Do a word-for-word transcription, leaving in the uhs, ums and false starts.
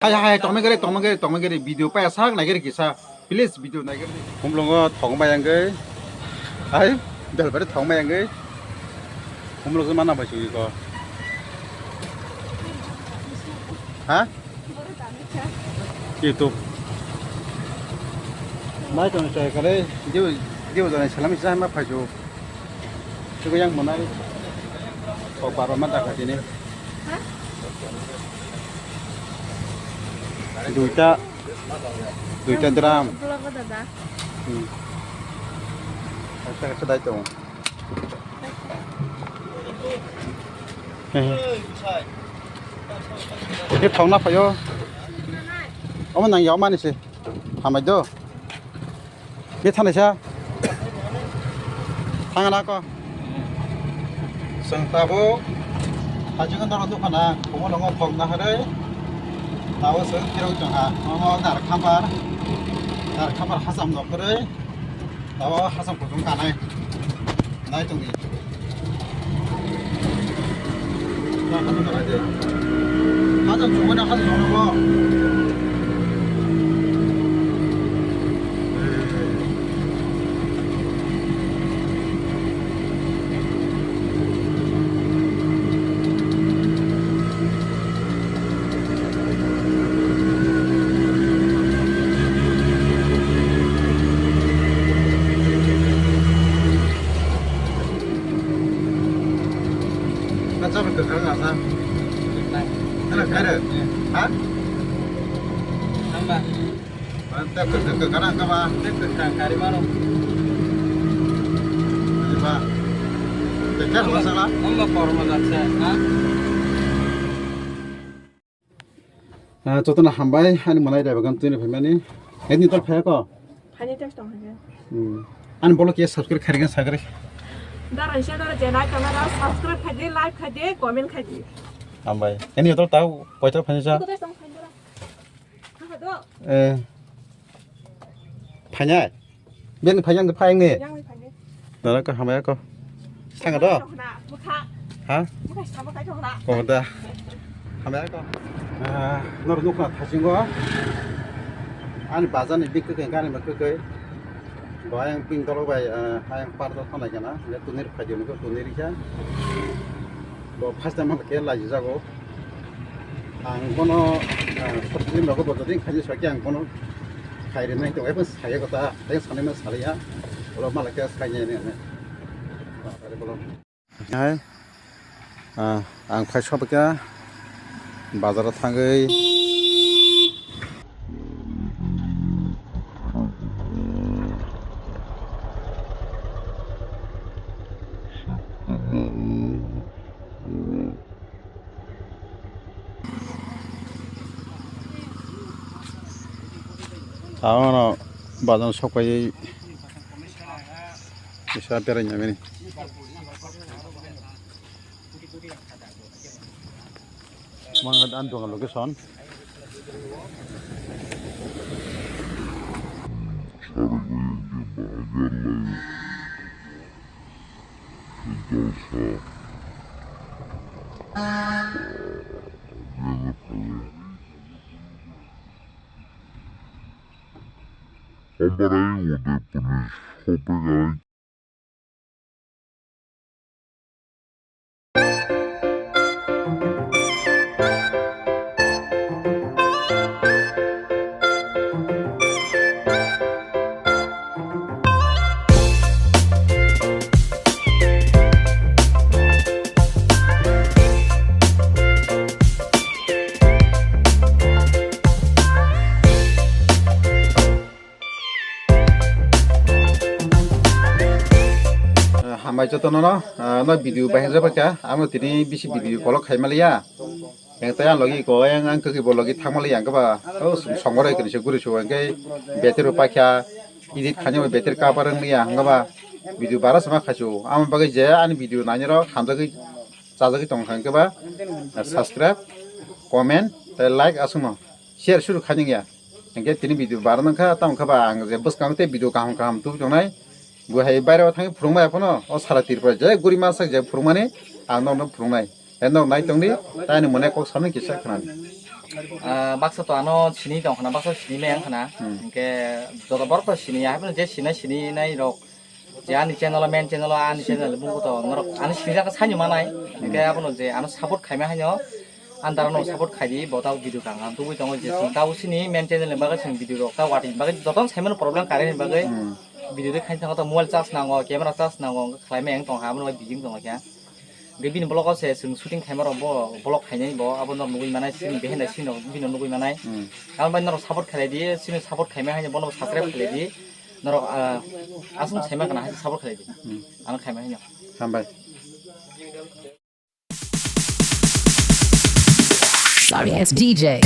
Hai, hai, hai, tongna gari, tongna gari, tongna gari, video paya sak nai gari kisa. Please, video nai gari. Humlongo thongma yangwi. Hai, belbari thongma yangwi. Humlok se mana bai sui ko. Ha? YouTube. Nai tong chai kare, diu, diu jani salami sa ma phai ju. Chugo yang monai. Ko paro ma ta kha tini. Duita, duita drum. Vlog ko dada. Hmm. Kaisa kaisa dai tong. He he. Ke thongna phaio. Omo nang yao mani se. Hamai do. Bethanaisa. Thangna ko. Chwng tabuk hajingo norok nukha na, omo nongo khok naharwi. Tabuk chwng phirok tongkha. Omo nar khambar. Nar khambar hacham nokharwi. Tabuk hacham kuchung kanai. Nai tongdi. Kacha ba kwkhwrang asa. Kwkhwrang. Ano kare? Ha? Hamba. Ante kwkhwrang kwkhwrang kama? Ante kwkhwrang kari maro. Ba. Tekar masala? Hamba kormo jaksa, ha? Ah, jotono hambai, ani malai rai bagan twini phaimani. Heni tor phaya ko? Hani tek tong hanya. Hmm. Ani bolo ke subscribe khairgan sagri. Dara ise dara je nai tong dara subscribe khaidi, like khaidi, comment khaidi. Hambai. Heni tor tau poito phani sa. Ko tes tong phani dara. Kha do. Eh. Phanya. Bini phai yang phai ni. Yang ni phai ni. Nara ko hamaya ko. Sanga do. Mukha. Ha? Mukha sama kai thong na. Ko da. Hamaya ko. Ah, nor nukha thasingo. Ani bazar ni bik kai gani ma kai. Bo yang ping tolo bai, ah, yang par do thonai kana. Ya tunir phai ni ko tunir kya. Bo first time ke lai jago. Ang bono, ah, short film rogo bo jodi khaji sokya ang bono khairi nai to, ebo saya kota, saya sanai ma salaya, olo malaka sai nai nai. Hai, ah, ang phai sopika bazar o thangwi. Tabuk no bazar sokpaiwi kisa beraina mani. Mangkha ani dogan location. Hambai Udaipur ni shopping ai. Hambai jotono no, ah, no video bahai jaba kha, amo tini bisi video kolok khai maliya. Yang tei ang logi ko, yang ang kaki bo logi thang maliya, ang kaba, oh, songore kini se guri su, ang kai better upai kha, edit khanya better cover ang liya, ang kaba video bara sama khasu, amo bagai je ani video nanya ro, hamjagwi, chajagwi tong kha, ang kaba, subscribe, comment, tei like aswkno share suru khanya ya. Hingke tini video bara nangkha, tamo khe ba ang je bwskang tei video kaham kaham tubui tongnai. Bo hai bairo thangwi phwrwngmaya phano, o sara Tripura je guri masa je phwrwngmani, ang norokno phwrwngnai. Tei norok nai tongdi, tei ani mone kok samani kisa khwnadi. Ah, baksa to ano sini tong khana, baksa sini meng khana. Hmm. Hingke joto borok to sini ya, haibano je sini sini nai rok. Je ani channel, main channel, ani channel bumbu to norok ano sini jaka saini manai. Hingke abono je ano support khaima haino, andar no support khaidi, bo tau video kang ang tubui tongo je sini tau sini main channel ni bagwi sini video rok tau watching bagwi joto saimano problem kare ni bagwi. Hmm. Video de khaini thango to mobile charge nango, camera charge nango, khlaima eng tong ha, abono bai busy tong kha. Hingke bini vlog o se chwng shooting khaima rok bo vlog khainai bo, abo norok nugwi manai, chini behenai chini rok bini nugwi manai. Hmm. Abo bai norok support khlai di, chini support khaima haino bono subscribe khlai di. Norok, ah, aswk saima kana hai support khlai di. Hmm. Ano khaima haino. Hambai. Sorry ass D J.